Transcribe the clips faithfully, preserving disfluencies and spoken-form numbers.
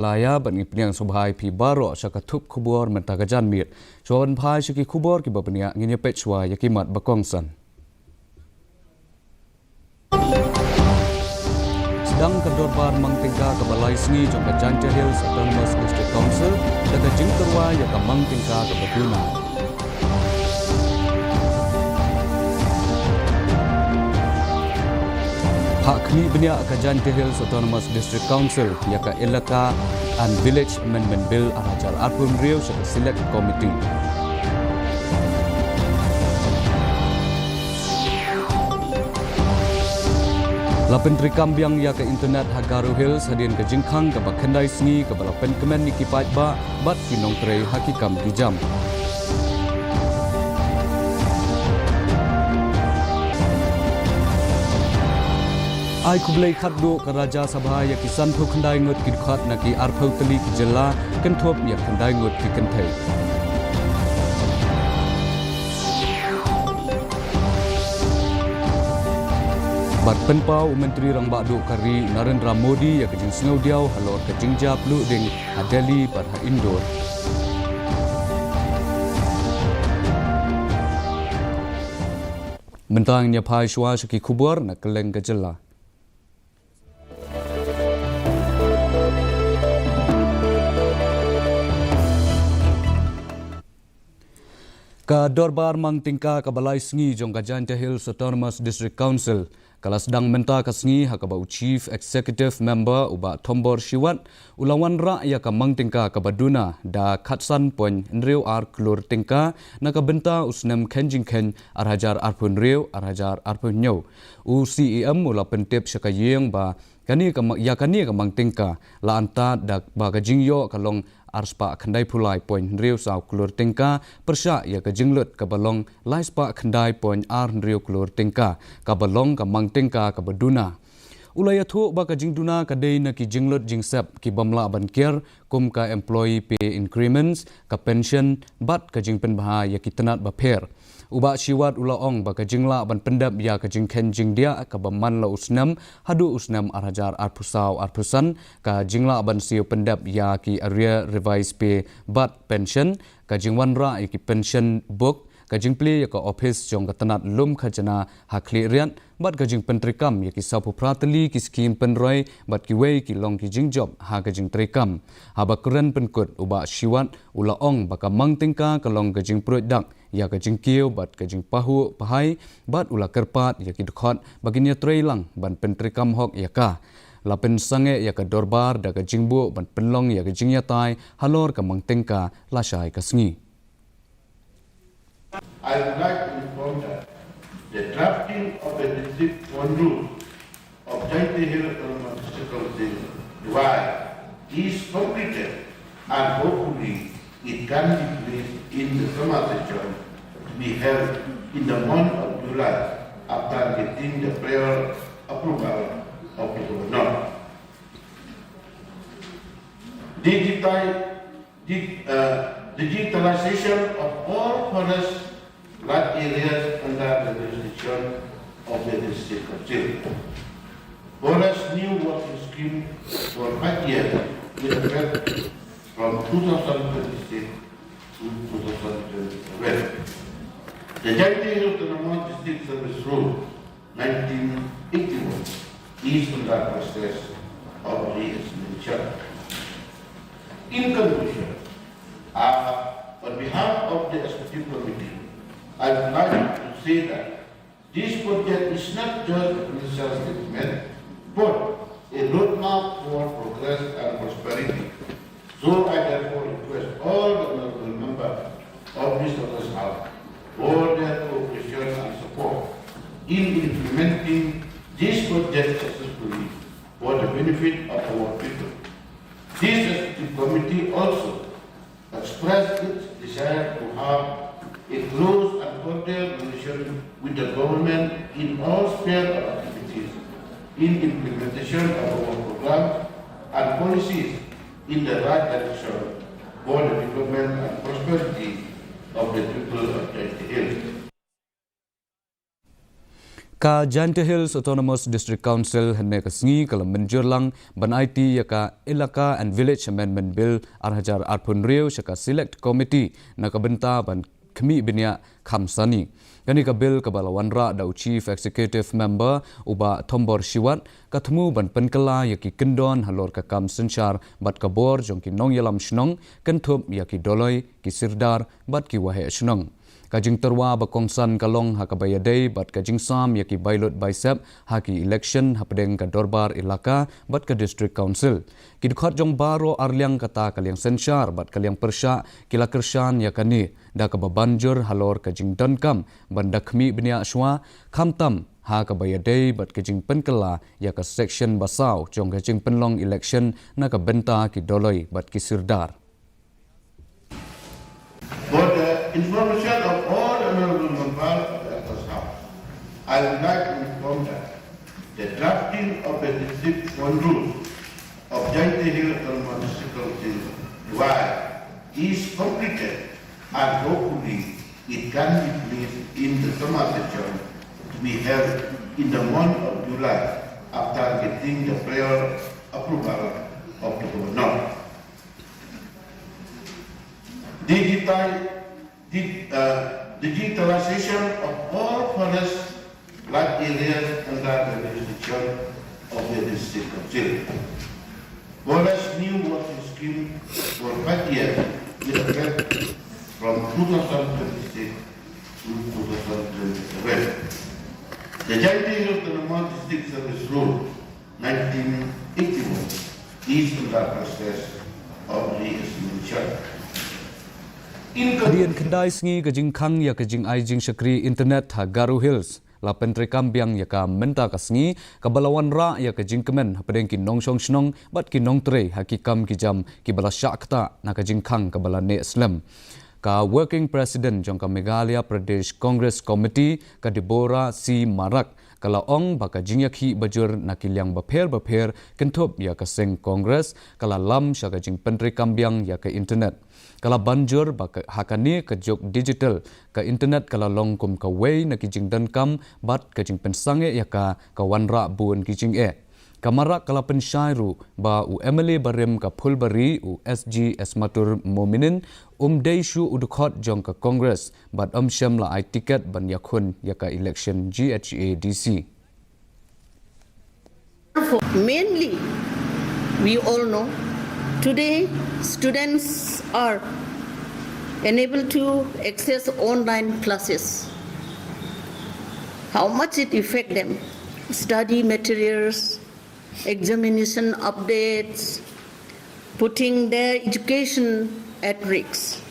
Laya bad ngi pdiang sngewbha ïa phi baroh sha ka thup khubor mynta ka janmiet. Shuwa ban phai sha ki khubor kiba bniah, ngin ïa peit shuwa ïa ki mat ba kongsan. Sdang ka dorbar mang tyngka kaba lai sngi jong ka Jaintia Hills Autonomous District Council da ka jingtyrwa ïa ka mang tyngka kaba duna. Phah khmih bniah ka Jaintia Hills Autonomous District Council ïa ka Elaka and Village Amendment Bill ar hajar arphew hynriew sha ka Select Committee. La pyntreikam biang ïa ka internet ha Garo Hills hadien ka jingkhang kaba khyndai sngi kaba la pynkmen ïa ki paidbah bad ki nongtrei ha ki kam ki jam. Ai khublei khatduh ka Rajya Sabha ïa ki sanphew khyndai ngut ki dkhot na ki arphew tylli ki jylla, kynthup ïa khyndai ngut ki kynthei. Bad pynpaw u Myntri Rangbah Duh ka ri Narendra Modi ïa ka jingsngewdiaw halor ka jingjia pluh ding ha Delhi bad ha Indore. Mynta ngin ïa phai shuwa sha ki khubor na kylleng ka jylla. Ka dorbar mang tyngka kaba lai sngi jong ka Jaintia Hills Autonomous District Council ka la sdang mynta ka sngi, ha kaba u Chief Executive Member u Bah Thombor Shiwat u la wanrah ïa ka mang tyngka kaba duna da khatsan point hynriew ar klur tyngka na ka bynta u snem kheiñ jingkheiñ ar hajar arphew hynriew ar hajar arphew hynñiew. U C E M u la pyntip sha ka ïing ba kane ka ma-, ïa kane ka mang tyngka la antad da ba ka jingïoh ka long arspah khyndaiphew lai point hynriew saw klur tyngka pyrshah ïa ka jinglut kaba long laispah khyndai point ar hynriew klur tyngka kaba long ka mang tyngka kaba duna. U la ïathuh ba ka jingduna ka dei na ki jinglut jingsep ki bym lah ban kiar, kum ka employee pay increments, ka pension bad ka jingpynbha ïa ki tnat bapher. U Bah Shiwat u la ong ba ka jinglah ban pyndep ïa ka jingkheiñ jingdiah kaba man la u snem haduh u snem ar hajar arphew saw arphew san, ka jinglah ban siew pyndep ïa ki arrear revised pay bad pension, ka jingwanrah ïa ki pension book, ka jingplie ïa ka ophis jong ka tnat lum khajna ha Khliehriat, bad ka jingpyntreikam ïa ki sawphew phra tylli ki skhim pynroi bad kiwei ki long ki jingjop ha ka jingtreikam. Haba kren pynkut, u Bah Shiwat u la ong ba ka mang tyngka ka long ka jingpruid dak ïa ka jingkiew bad ka jingpahuh pahai, bad u la kyrpad ïa ki dkhot ba kin ïatreilang ban pyntreikam hok ïa ka. La pynsangeh ïa ka dorbar da ka jingbuh ban pynlong ïa ka jingïatai halor ka mang tyngka lashai ka sngi. I would like to inform that the drafting of the district bond rule of Jaintia Hills Autonomous District Council, Jowai, is completed, and hopefully it can be placed in the summer session to be held in the month of July after getting the prior approval of the governor. Digiti-, dig-, uh, digitalization of all forest land areas under the jurisdiction of the district council. Forest new working scheme for five years with effect from two thousand twenty-six to two thousand twenty-seven. The Jaintia Hills Autonomous District Service Rule nineteen eighty-one is in the process of re-examination. In conclusion, uh, on behalf of the executive committee, I would like to say that this project is not just a financial statement, but a roadmap for progress and prosperity. So I therefore request all the honorable members of this august house for their cooperation and support in implementing this project successfully for the benefit of our people. This executive committee also expressed its desire to have a close and cordial relation with the government in all spheres of activities, in implementation of our programs and policies in the right direction for the development and prosperity of the people of Jaintia Hills. Ka Jaintia Hills Autonomous District Council hynne ka sngi ka la mynjur lang ban aiti ïa ka Elaka and Village Amendment Bill ar hajar arphew hynriew sha ka Select Committee na ka bynta ban khmih bniah kham sani. Kane ka bill kaba la wanrah da u Chief Executive Member u Bah Thombor Shiwat ka thmu ban pynkylla ïa ki kyndon halor ka kam synshar bad ka bor jong ki nongïalam shnong, kynthup ïa ki doloi, ki sirdar bad ki waheh shnong. Ka jingtyrwa ba kongsan ka long ha kaba ïadei bad ka jingsam ïa ki bailut baisep ha ki election hapdeng ka dorbar elaka bad ka District Council. Ki dkhot jong baroh arliang, kata ka liang synshar bad ka liang pyrshah, ki la kyrshan ïa kane da kaba ban jur halor ka jingdonkam ban da khmih bniah shuwa, khamtam ha kaba ïadei bad ka jingpynkylla ïa ka section ba saw jong ka jingpynlong election na ka bynta ki doloi bad ki sirdar. For the information of all honorable members of the House, I would like to inform that the drafting of the district one rules of Jaintia Hills Autonomous District Council, Jowai, is completed, and hopefully it can be placed in the summer session to be held in the month of July after getting the prior approval of the governor. Digital, di-, uh, digitalization of all forest flood areas under the jurisdiction of the District Council. Forest new working scheme for five years with effect from two thousand twenty-six to two thousand twenty-seven. The Jaintia Hills Autonomous District Service Rule nineteen eighty-one is in the process of re-examination. In Hadien khyndai sngi ka jingkhang ïa ka jingai jingshakri internet ha Garo Hills la pyntreikam biang ïa ka mynta ka sngi, kaba la wanrah ïa ka jingkmen hapdeng ki nongshong shnong bad ki nongtrei ha ki kam ki jam kiba la shah ktah na ka jingkhang kaba la neh slem. Ka Working President jong ka Meghalaya Pradesh Congress Committee, ka Deborah C Marak, ka la ong ba ka jingïakhih bajur na ki liang bapher bapher kynthup ïa ka seng Congress ka la lam sha ka jingpyntreikam biang ïa ka internet. Ka la ban jur ba ka, ha kane ka juk digital, ka internet ka la long kum kawei na ki jingdonkam bad ka jingpynsangeh ïa ka, ka wanrah bun ki jingeh. Ka Marak ka la pynshai ruh ba u M L A barim ka Phulbari, u S G Esmatur Mominin, um dei shuh u dkhot jong ka Congress bad um shym la ai tiket ban ïakhun ïa ka election G H A D C. Mainly, we all know, today students are unable to access online classes. How much it affect them? Study materials, examination updates, putting their education at risk.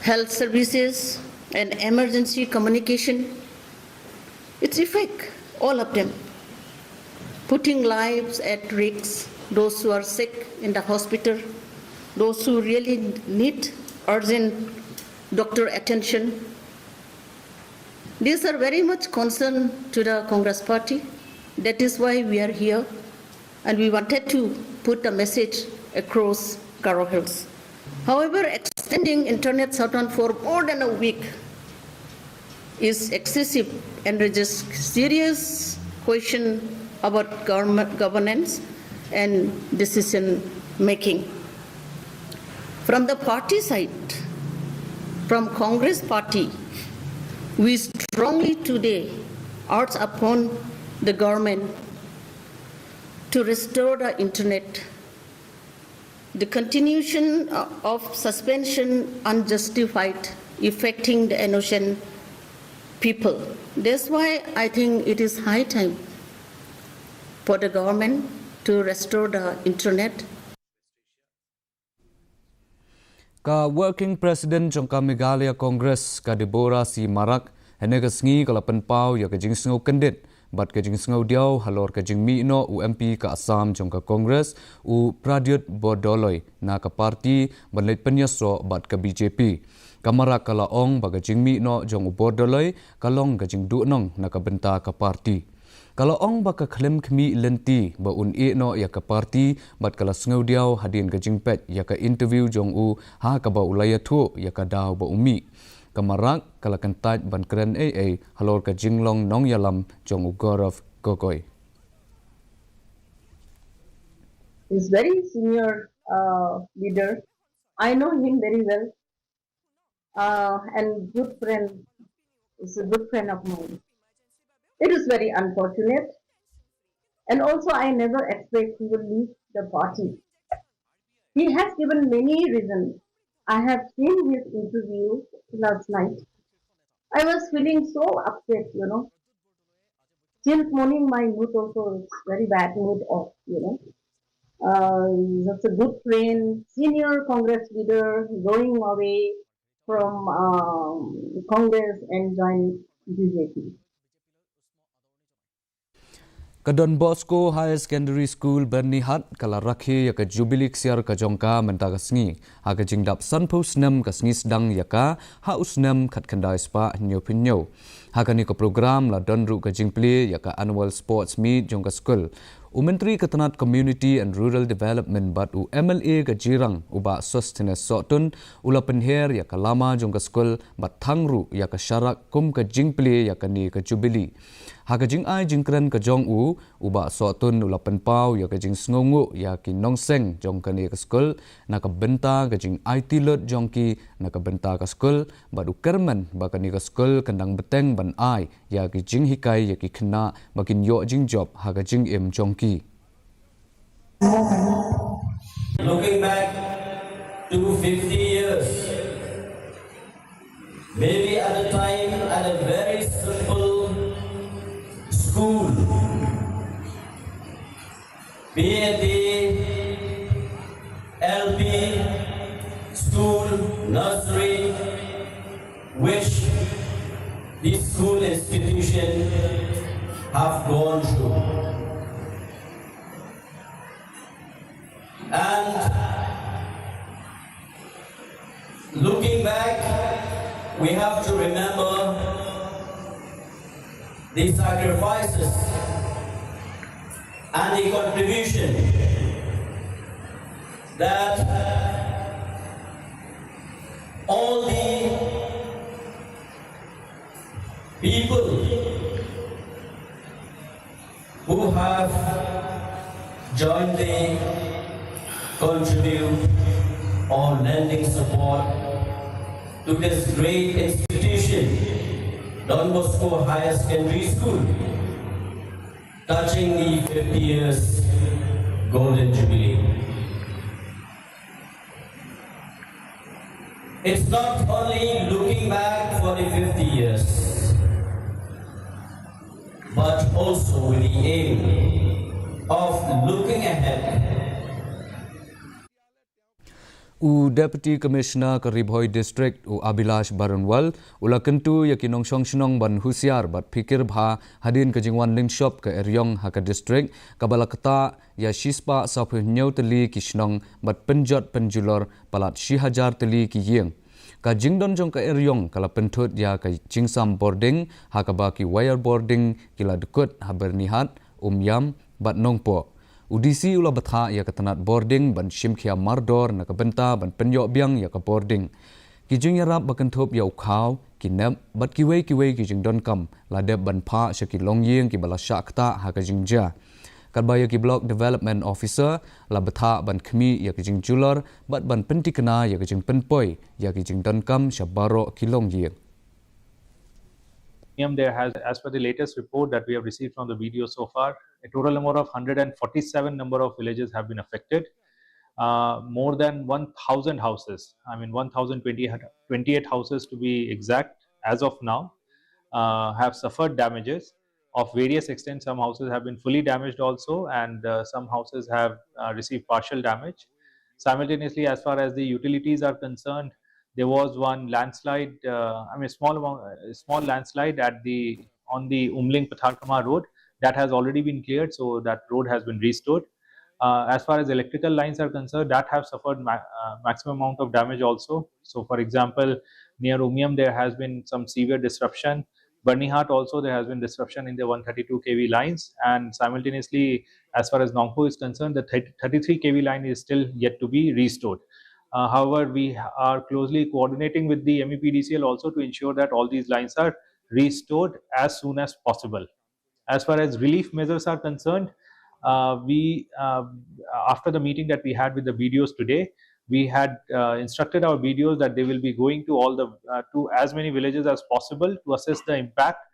Health services and emergency communication, its effect, all of them. Putting lives at risk, those who are sick in the hospital, those who really need urgent doctor attention. These are very much concern to the Congress party. That is why we are here and we wanted to put the message across Garo Hills. However, extending internet shutdown for more than a week is excessive and raises serious question about government governance and decision making. From the party side, from Congress party, we strongly today urge upon the government to restore the internet. The continuation of suspension unjustified, affecting the innocent people. That's why I think it is high time for the government to restore the internet. Ka Working President jong ka Meghalaya Congress, ka Deborah C Marak, hynne ka sngi ka la pynpaw ïa ka jingsngew kyndit bad ka jingsngew diaw halor ka jingmih noh u M P ka Assam jong ka Congress, u Pradyut Bordoloi, na ka party ban leit pynïasoh bad ka B J P. Ka Marak ka la ong ba ka jingmih noh jong u Bordoloi ka long ka jingduhnong na ka bynta ka party. Ka la ong ba ka khlem khmih lynti ba un ïeh noh ïa ka party bad ka la sngew diaw hadien ka jingpeit ïa ka interview jong u ha kaba u la ïathuh ïa ka daw ba u mih. Ka Marak ka la kyntait ban kren ei ei halor ka jinglong nongïalam jong u Gaurav Gogoi. He's very senior uh, leader. I know him very well uh, and good friend. Is a good friend of mine. It is very unfortunate, and also I never expect he will leave the party. He has given many reasons. I have seen his interview last night. I was feeling so upset, you know. Since morning, my mood also is very bad mood of, you know. Uh, he's a good friend, senior Congress leader, going away from um, Congress and join B J P. Ka Don Bosco Higher Secondary School Byrnihat ka la rakhe ïa ka Jubilee Ksiar ka jong ka mynta ka sngi. Ha ka jingdap sanphew snem ka sngi sdang ïa ka ha u snem khatkhyndai spah hynñiewphew hynñiew. Ha kane ka program la don ruh ka jingplie ïa ka Annual Sports Meet jong ka skul. U Myntri ka tnat Community and Rural Development bad u M L A ka Jirang u Bah Sosthenes Sohtun u la pynher ïa ka lama jong ka skul bad thang ruh ïa ka sharak kum ka jingplie ïa kane ka Jubilee. Ha ka jingai jingkren ka jong u, u Bah Sohtun u la pynpaw ïa ka jingsngewnguh ïa ki nongseng jong kane ka skul na ka bynta ka jingaiti lut jong ki na ka bynta ka skul bad u kyrmen ba kane ka skul kan dang bteng ban ai ïa ki jinghikai ïa ki khynnah ba kin ïoh jingjop ha ka jingim jong ki. Looking back to fifty years, maybe at a time at a very simple school, be it the L P school, nursery, which the school institution have gone through. And looking back, we have to remember the sacrifices and the contribution that all the people who have jointly contribute or lending support to this great institution, Don Bosco Higher Secondary School, touching the fifty years Golden Jubilee. It's not only looking back for the fifty years, but also with the aim of looking ahead. U Deputy Commissioner ka Ri Bhoi District, u Abhilash Baranwal, u la kyntu ïa ki nongshong shnong ban husiar bad phikir bha hadien ka jingwan lyngshop ka eriong ha ka district, kaba la ktah ïa shispah sawphew hynñiew tylli ki shnong bad pynjot pynjulor palat shi hajar tylli ki ïing. Ka jingdon jong ka eriong ka la pynthut ïa ka jingsam bording, ha kaba ki wire bording ki la dkut ha Byrnihat, Umiam bad Nongpoh. U D C u la bthah ïa ka tnat bording ban shimkhia mardor na ka bynta ban pynïoh biang ïa ka bording. Ki jingïarap ba kynthup ïa u khaw, ki nep bad kiwei kiwei ki jingdonkam la dep ban phah sha ki longïing kiba la shah ktah ha ka jingjia. Katba ïa ki Block Development Officer la bthah ban khmih ïa ka jingjulor bad ban pynthikna ïa ka jingpynpoi ïa ki jingdonkam sha baroh ki longïing. There has, as per the latest report that we have received from the B D O so far, a total number of hundred and forty-seven number of villages have been affected. Uh, more than one thousand houses, I mean, one thousand twenty, twenty-eight houses to be exact, as of now, uh, have suffered damages of various extents. Some houses have been fully damaged also, and uh, some houses have uh, received partial damage. Simultaneously, as far as the utilities are concerned, there was one landslide, uh, I mean, small amount, a small landslide at the, on the Umling Patharkhmah road. That has already been cleared, so that road has been restored. Uh, as far as electrical lines are concerned, that have suffered ma-, uh, maximum amount of damage also. So, for example, near Umiam, there has been some severe disruption. Byrnihat also, there has been disruption in the one thirty-two K V lines, and simultaneously, as far as Nongpoh is concerned, the thirty, thirty-three K V line is still yet to be restored. Uh, however, we are closely coordinating with the M E P D C L also to ensure that all these lines are restored as soon as possible. As far as relief measures are concerned, uh, we uh, after the meeting that we had with the B D Os today, we had uh, instructed our B D Os that they will be going to all the uh, to as many villages as possible to assess the impact,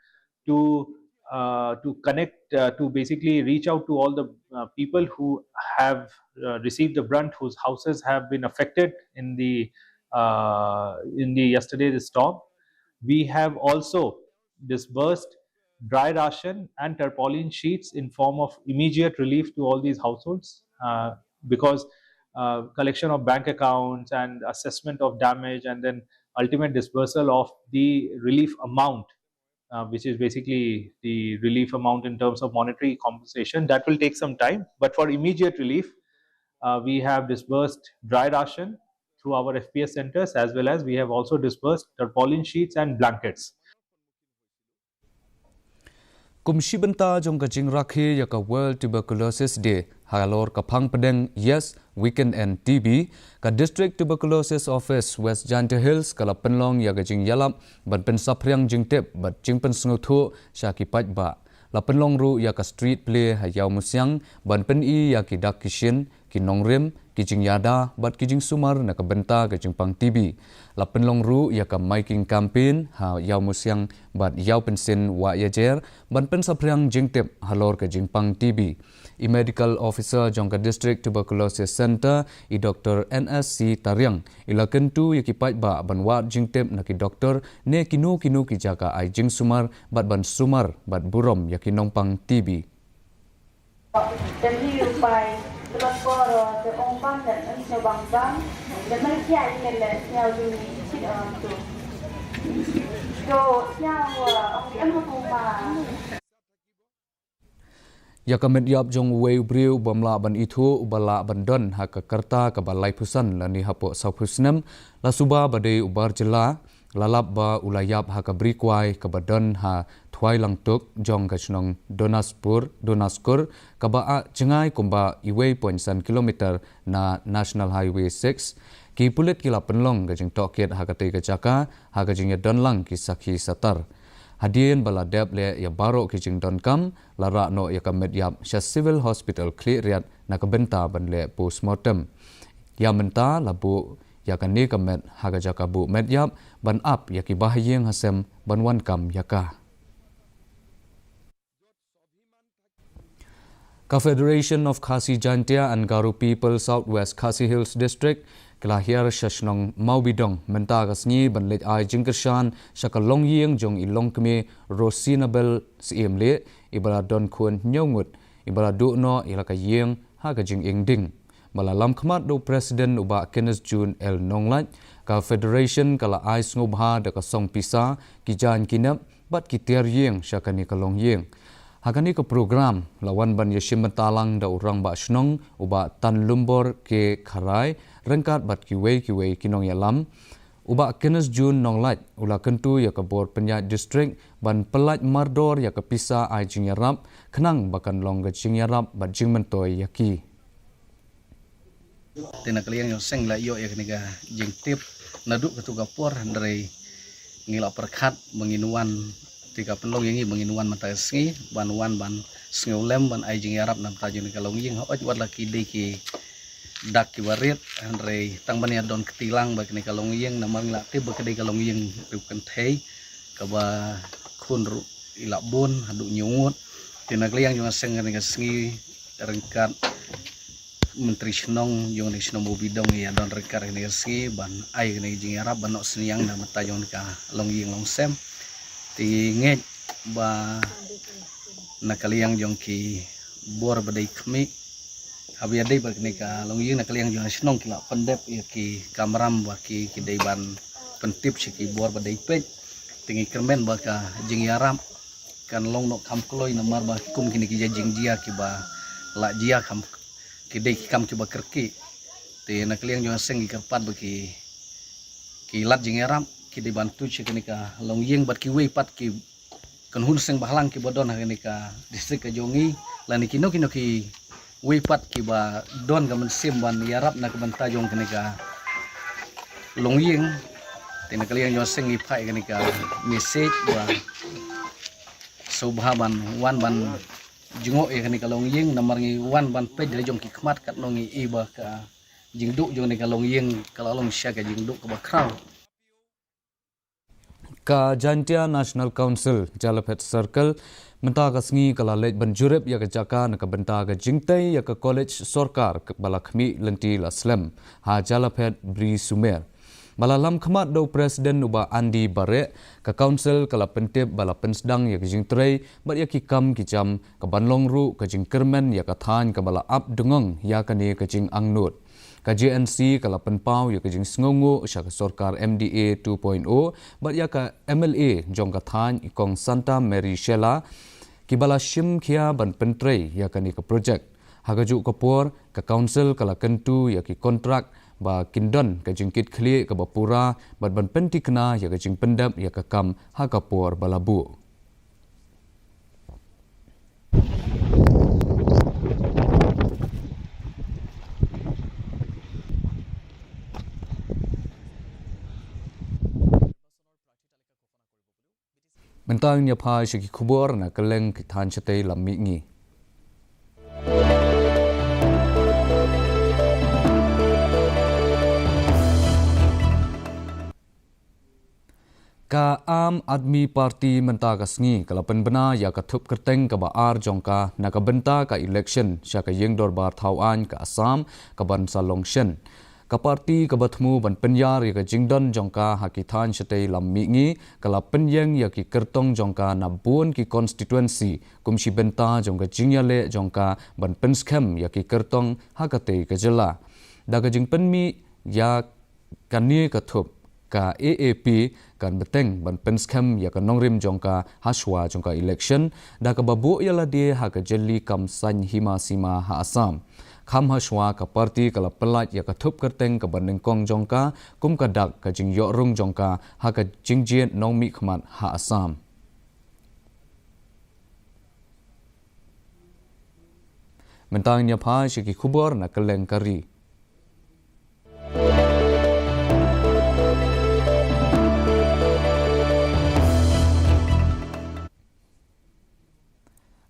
to uh, to connect uh, to basically reach out to all the uh, people who have uh, received the brunt, whose houses have been affected in the uh, in the yesterday's storm. We have also disbursed dry ration and tarpaulin sheets in form of immediate relief to all these households, uh, because uh, collection of bank accounts and assessment of damage and then ultimate disbursal of the relief amount, uh, which is basically the relief amount in terms of monetary compensation, that will take some time. But for immediate relief, uh, we have disbursed dry ration through our F P S centers, as well as we have also disbursed tarpaulin sheets and blankets. Kum shi bynta jong ka jingrakhe ïa ka World Tuberculosis Day halor ka phang pdeng Yes, We Can End T B, ka District Tuberculosis Office West Jaintia Hills ka la pynlong ïa ka jingïalap ban pynsaphriang jingtip bad jingpynsngewthuh sha ki paidbah. La pynlong ruh ïa ka street play ha Ïawmusiang ban pyni ïa ki dak ki shin, ki nongrim, ki jingïada bad ki jingsumar na ka bynta ka jingpang T B. La pynlong ruh ïa ka miking campaign ha Ïawmusiang bad Ïawpynsien Wahiajer ban pynsaphriang jingtip halor ka jingpang T B. I Medical Officer jong ka District Tuberculosis Centre, i Doktor N S C Tariang, i la kyntu ïa ki paidbah ban wad jingtip na ki doktor ne kino kino ki jaka ai jingsumar bad ban sumar bad burom ïa ki nongpang T B. Te hi u pai, te ba koro, te ong bang, te ong sñiaw bang bang, te men kia i le sñiaw du ni chit ong tu. To sñiaw, uh, ong di em ha kuma. Ïa ka met ïap jong uwei u briew bym lah ban ithuh uba lah ban don ha ka rta kaba laiphew san lane hapoh sawphew snem, la suba ba dei u bar jylla, la lap ba u la ïap ha ka bri kwai kaba don ha Thwai Langtuk jong ka shnong Donaspur, Donaskur, kaba ah jngai kumba uwei point san kilometer na National Highway six. Ki pulit ki la pynlong ka jingtohkit ha katei ka jaka ha ka jingïadon lang ki sakhi satar. Hadien ba la dep leh ïa baroh ki jingdonkam, la rah noh ïa ka met ïap sha Civil Hospital Khliehriat na ka bynta ban leh postmortem. Ïa mynta la buh ïa kane ka met ha ka jaka buh met ïap ban ap ïa ki bahaïing hasem ban wan kam ïa ka. Ka Federation of Khasi Jaintia and Garo People South West Khasi Hills District ka la hiar sha shnong Mawbidong mynta ka sngi ban leit ai jingkyrshan sha ka longïing jong i longkmie Rosinabel Syiemlieh, iba la don khun hynñiew ngut, iba la duh noh ïa la ka ïing ha ka jingim ding. Ba la lam khmat da u President u Bah Kenneth June L Nonglait, ka Federation ka la ai sngewbha da ka song pisa, ki jaiñ ki nep bad ki tiar ïing sha kane ka longïing. Ha kane ka program la wan ban ïashim bynta lang da u Rangbah Shnong u Bah Tanlumbor K Kharai ryngkat bad kiwei kiwei ki nongïalam. U Bah Kenneth June Nonglait u la kyntu ïa ka bor pynïaid district ban pyllait mardor ïa ka pisa ai jingïarap khnang ba kan long ka jingïarap bad jingmyntoi ïa ki. Te na ka liang jong seng la ïoh ïa kane ka jingtip naduh katu ka por, hynrei ngi la pyrkhat ba ngin wan, te ka pynlong ïa ngi ba ngin wan mynta ka sngi ban wan ban sngewlem ban ai jingïarap na bynta jong ka longïing. Hooid wat la ki dei ki dak kiba rit, hynrei tang ban ïadon kti lang bad kane ka longïing namar ngi la tip ba ka dei ka longïing riew kynthei kaba khun ruh i la bun haduh hynñiew ngut. Te na ka liang jong ka seng kane ka sngi ryngkat Myntri Shnong jong kane ka shnong Mawbidong ïa don ryngkat kane ka sngi ban ai kane ka jingïarap ban noh synñiang na bynta jong ka longïing longsem. Te ngeit ba na ka liang jong ki bor ba dei khmih, haba ïadei bad kane ka longïing na ka liang jong ka shnong ki la pyndep ïa ki kamram ba ki, ki dei ban pyntip sha ki bor ba dei peit. Te ngi kyrmen ba ka jingïarap kan long noh kham kloi namar ba kum kine ki jingjia kiba la jia kham, ki dei ki kam kiba kyrkieh. Te na ka liang jong ka seng ngi kyrpad ba ki, ki lad jingïarap, ki dei ban tuid sha kane ka longïing bad kiwei pat ki kynhun seng bhalang kiba don ha kane ka district ka jong ngi, lane kino kino kiwei pat kiba don ka mynsiem ban ïarap na ka bynta jong kane ka Longïing, te na ka liang jong seng ngi phai kane ka message ba sngewbha ban wan ban jngoh ïa kane ka longïing, namar ngi wan ban peit da jong ki khmat katno ngi i ba ka jingduh jong kane ka longïing ka la long sha ka jingduh kaba khraw. Ka Jaintia National Council, Jalaphet Circle, mynta ka sngi ka la leit ban jurip ïa ka jaka na ka bynta ka jingtei ïa ka college sorkar ba la khmih lynti la slem ha Jalaphet Bri Sumer. Ba la lam khmat da u President u Bah Andy Bareh, ka Council ka la pyntip ba la pynsdang ïa ka jingtrei bad ïa ki kam ki jam, ka ban long ruh ka jingkyrmen ïa ka thaiñ kaba la ap dngong ïa kane ka jingangnud. Ka J N C ka la pynpaw ïa ka jingsngewnguh sha ka sorkar M D A two point oh bad ïa ka M L A jong ka thaiñ, i Kong Santa Mary Shylla, kiba la shim khia ban pyntrei ïa kane ka projek. Ha kajuh ka por, ka Council ka la kyntu ïa ki kontrak ba kin don ka jingkitkhlieh kaba pura bad ban pynthikna ïa ka jingpyndep ïa ka kam ha ka por ba la buh. Mynta ngin ïa phai sha ki khubor na kylleng ki thaiñ shatei lam mihngi. Ka Aam Aadmi Party mynta ka sngi ka la pynbna ïa ka thup kyrteng kaba ar jong ka na ka bynta ka election sha ka Ïing Dorbar Thawaiñ ka Assam ka ban sa long shen. Ka party kaba thmu ban pynïar ïa ka jingdon jong ka ha ki thaiñ shatei lam mihngi ka la pynïeng ïa ki kyrtong jong ka na bun ki constituency kum shi bynta jong ka jingïaleh jong ka ban pynskhem ïa ki kyrtong ha katei ka jylla. Da ka jingpynmih ïa kane ka thup, ka A A P kan bteng ban pynskhem ïa ka nongrim jong ka hashwa jong ka election, da kaba buh ïa lade ha ka jylli kam saiñ hima sima ha Assam. Kham hashwa ka party ka la pyllait ïa ka thup kyrteng kaba nyngkong jong ka kum ka dak ka jingïoh rung jong ka ha ka jingjied nongmihkhmat ha Assam. Mynta ngin ïa phai sha ki khubor na kylleng ka ri.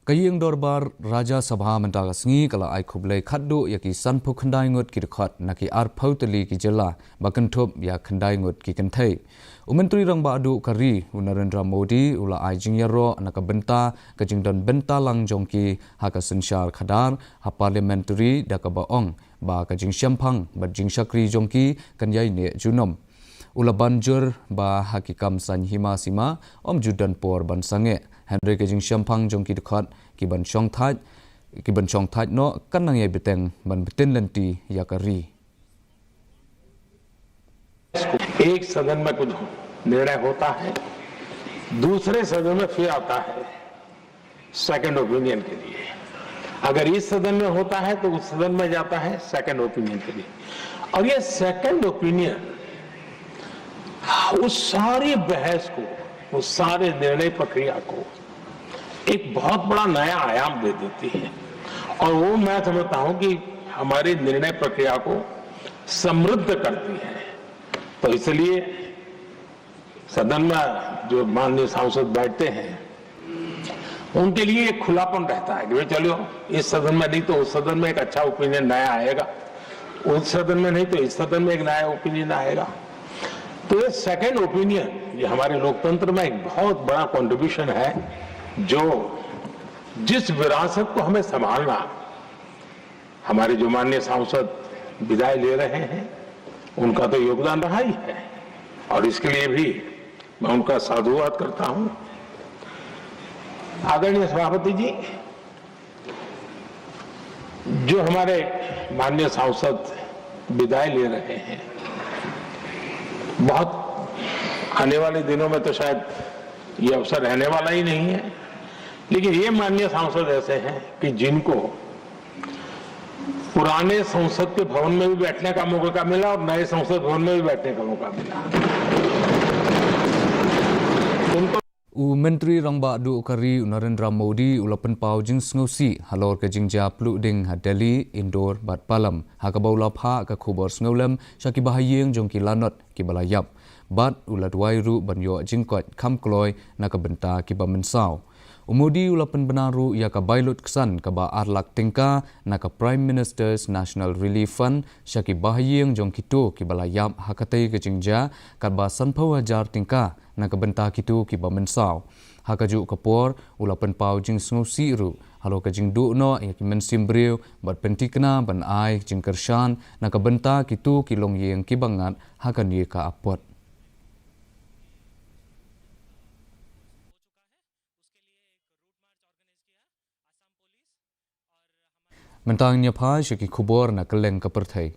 Ka Ïing Dorbar Rajya Sabha mynta ka sngi ka la ai khublei khatduh ïa ki sanphew khyndai ngut ki dkhot na ki arphew tylli ki jylla ba kynthup ïa khyndai ngut ki kynthei. U Myntri Rangbah Duh ka ri, u Narendra Modi, u la ai jingïaroh na ka bynta ka jingdon bynta lang jong ki ha ka synshar khadar ha Parliamentary da kaba ong ba ka jingshemphang bad jingshakri jong ki kan ïai neh junom. U la ban jur ba ha ki kam saiñ hima sima ym ju don por ban sangeh, hynrei ka jingshemphang jong ki dkhot ki ban shongthait, ki ban shongthait noh kan nang ïai bteng ban btin lynti ïa ka ri. एक सदन में कुछ निर्णय होता है, दूसरे सदन में फिर आता है सेकंड ओपिनियन के लिए। अगर इस सदन में होता है तो उस सदन में जाता है सेकंड ओपिनियन के लिए। और ये सेकंड ओपिनियन उस सारी बहस को, उस सारे निर्णय प्रक्रिया को एक बहुत बड़ा नया आयाम दे देती है। और वो मैं समझता हूं कि हमारी निर्णय प्रक्रिया को समृद्ध करती है। तो इसलिए सदन में जो माननीय सांसद बैठते हैं, उनके लिए एक खुलापन रहता है कि भाई चलो, इस सदन में नहीं तो उस सदन में एक अच्छा ओपिनियन नया आएगा, उस सदन में नहीं तो इस सदन में एक नया ओपिनियन आएगा। तो ये सेकंड ओपिनियन, ये हमारे लोकतंत्र में एक बहुत बड़ा कंट्रीब्यूशन है, जो जिस विरासत को हमें संभालना, हमारे जो माननीय सांसद विदाई ले रहे हैं, उनका तो योगदान रहा ही है, और इसके लिए भी मैं उनका साधुवाद करता हूं। आदरणीय सभापति जी, जो हमारे माननीय सांसद विदाई ले रहे हैं, बहुत आने वाले दिनों में तो शायद ये अवसर रहने वाला ही नहीं है, लेकिन ये माननीय सांसद ऐसे हैं कि जिनको पुराने संसद के भवन में भी बैठने का मौका मिला और नए संसद भवन में भी बैठने का मौका मिला। उनको U Myntri Rangbah Duh ka ri u Narendra Modi u la pynpaw jingsngewsih halor ka jingjia pluh ding ha Delhi, Indore bad Palam, ha kaba u la phah ka khubor sngewlem sha kiba ha ïing jong ki lanot kiba la ïap. Bad u la duwai ruh ban ïoh jingkoit kham kloi na ka bynta kiba mynsaw. U Modi u la pynbna ruh ïa ka bai lut ksan kaba ar lak tyngka na ka Prime Minister's National Relief Fund sha kiba ha ïing jong kito kiba la ïap ha katei ka jingjia, katba sanphew hajar tyngka na ka bynta kito kiba mynsaw. Ha kajuh ka por, u la pynpaw jingsngewsih ruh halor ka jingduh noh ïa ki mynsiem briew bad pynthikna ban ai jingkyrshan na ka bynta kito ki longïing kiba ngat ha kane ka apot. Mynta ngin ïa phai sha ki khubor na kylleng ka pyrthei.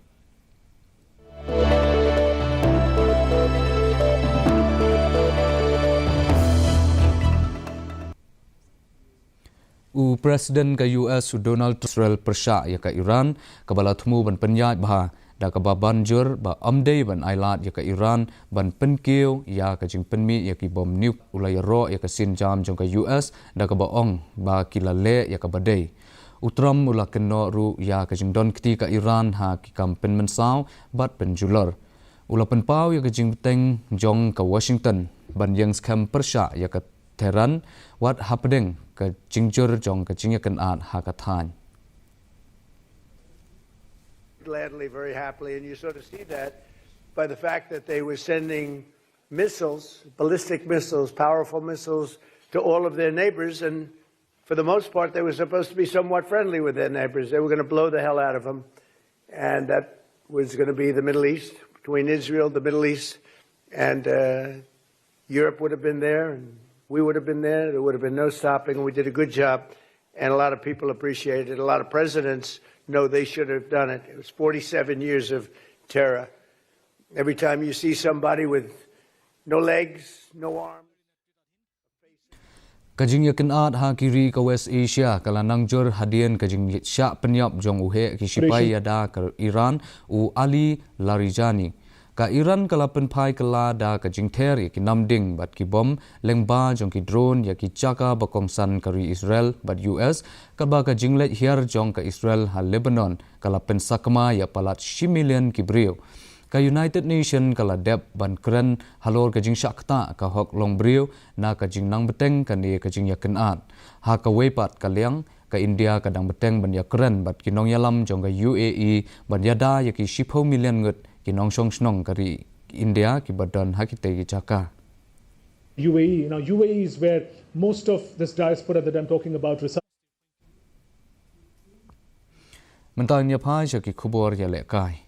U President ka U S u Donald Trump, Israel pyrshah ïa ka Iran, kaba la thmu ban pynïaid bha da kaba ban jur ba ym dei ban ailad ïa ka Iran ban pynkiew ïa ka jingpynmih ïa ki bom nuclear. U la ïaroh ïa ka sienjam jong ka U S da kaba ong ba ki la leh ïa kaba dei. U Trump u la kynnoh ruh ïa ka jingdon kti ka Iran ha ki kam pynmynsaw bad pynjulor. U la pynpaw ïa ka jingbteng jong ka Washington ban ïeng skhem pyrshah ïa ka Tehran wat hapdeng ka jingjur jong ka jingïakynad ha ka thaiñ. Gladly, very happily, and you sort of see that by the fact that they were sending missiles, ballistic missiles, powerful missiles, to all of their neighbors, and for the most part, they were supposed to be somewhat friendly with their neighbors. They were going to blow the hell out of them, and that was going to be the Middle East, between Israel, the Middle East, and uh, Europe would have been there, and we would have been there. There would have been no stopping, and we did a good job. And a lot of people appreciated it. A lot of presidents know they should have done it. It was forty-seven years of terror. Every time you see somebody with no legs, no arms, Ka jingïakynad ha ki ri ka West Asia ka la nang jur hadien ka jingshah pynïap jong u heh ki shipai ïada ka Iran, u Ali Larijani. Ka Iran ka la pynphai kylla da ka jingther ïa ki namding bad ki bom lyngba jong ki drone ïa ki jaka ba kongsan ka ri Israel bad U S, katba ka jingleit hiar jong ka Israel ha Lebanon ka la pynsakma ïa palat shi million ki briew. Ka United Nation ka la dep ban kren halor ka jingshah ktah ka hok longbriew na ka jingnang bteng kane ka jingïakynad. Ha kawei pat ka liang, ka India ka dang bteng ban ïakren bad ki nongïalam jong ka U A E ban ïada ïa ki shiphew million ngut ki nongshong shnong ka ri India kiba don ha kitei ki jaka. U A E, you know, U A E is where most of this diaspora that I'm talking about resides. Mynta ngin ïa phai sha ki khubor ïalehkai.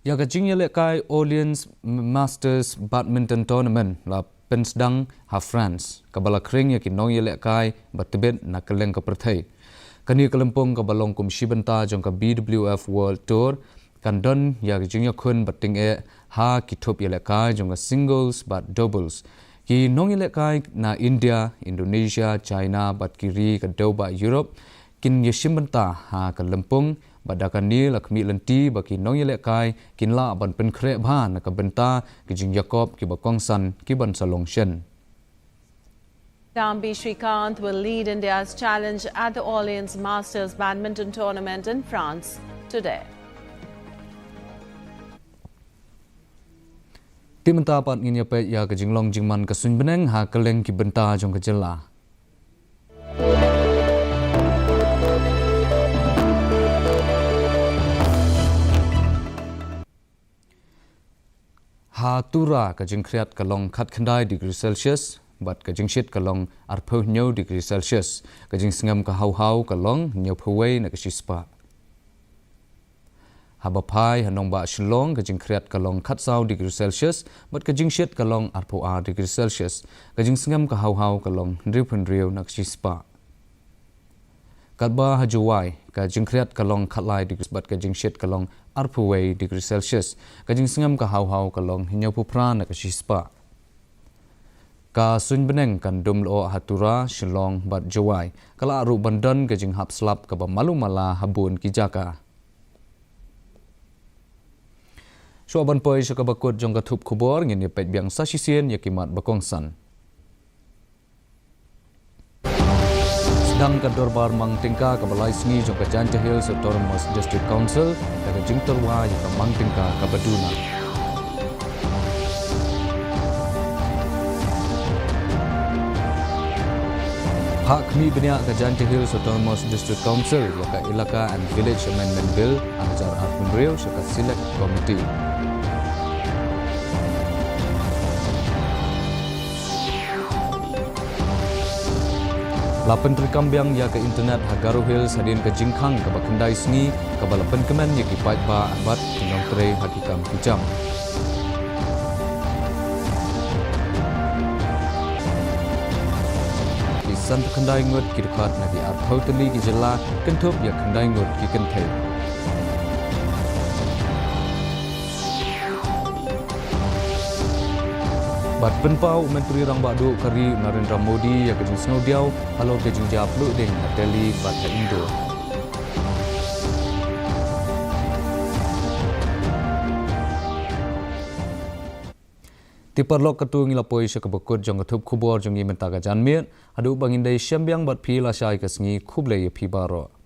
Ïa ka jingïalehkai Orleans Masters Badminton Tournament la pynsdang ha France, kaba la khring ïa ki nongïalehkai ba tbit na kylleng ka pyrthei. Kane ka lympung kaba long kum shi bynta jong ka B W F World Tour kan don ïa ka jingïakhun ba tyngeh ha ki thup ïalehkai jong ka singles bad doubles. Ki nongïalehkai na India, Indonesia, China bad ki ri ka dewbah Europe kin ïashim bynta ha ka lympung, bad da kane la khmih lynti ba ki nongïalehkai kin lah ban pynkhreh bha na ka bynta ki jingïakop kiba kongsan ki ban sa long shen. Kidanbi Srikanth will lead India's challenge at the Orleans Masters Badminton Tournament in France today. Te mynta pat ngin ïa peit ïa ka jinglong jingman ka suiñ bneng ha kylleng ki bynta jong ka jylla. Ha Tura ka jingkhriat ka long khatkhyndai degree Celsius, bad ka jingshit ka long arphew hynñiew degree Celsius. Ka jingsngem ka hawhaw ka long hynñiewphew wei na ka shispah. Haba phai ha nongbah Shillong ka jingkhriat ka long khatsaw degree Celsius, bad ka jingshit ka long arphew ar degree Celsius. Ka jingsngem ka hawhaw ka long hynriewphew hynriew na ka shispah. Katba ha Jowai, ka jingkhriat ka long khatlai degree bad ka jingshit ka long arphew wei degree Celsius. Ka jingsngem ka hawhaw ka long hynñiewphew phra na ka shispah. Ka suiñ bneng kan dum lyoh ha Tura, Shillong bad Jowai. Ka lah ruh ban don ka jinghap slap kaba malu mala ha bun ki jaka. Shuwa ban poi sha kaba kut jong ka thup khubor, ngin ïa peit biang sa shisien ïa ki mat ba kongsan. Sdang ka dorbar mang tyngka kaba lai sngi jong ka Jaintia Hills Autonomous District Council da ka jingtyrwa ïa ka mang tyngka kaba duna. Phah khmih bniah ka Jaintia Hills Autonomous District Council ïa ka Elaka and Village Amendment Bill ar hajar arphew hynriew sha ka Select Committee. La pyntreikam biang ïa ka internet ha Garo Hills hadien ka jingkhang kaba khyndai sngi kaba la pynkmen ïa ki paidbah bad ki nongtrei ha ki kam ki jam. Ki sanphew khyndai ngut ki dkhot na ki arphew tylli ki jylla kynthup ïa khyndai ngut ki kynthei. Bad pynpaw u Myntri Rangbah Duh ka ri u Narendra Modi ïa ka jingsngewdiaw halor ka jingjia pluh ding ha Delhi bad ha Indore. Te paralok, katto ngi la poi sha kaba kut jong ka thup khubor jong ngi mynta ka janmiet. Haduh ba ngin da ïashem biang bad phi lashai ka sngi, khublei ïa phi baroh.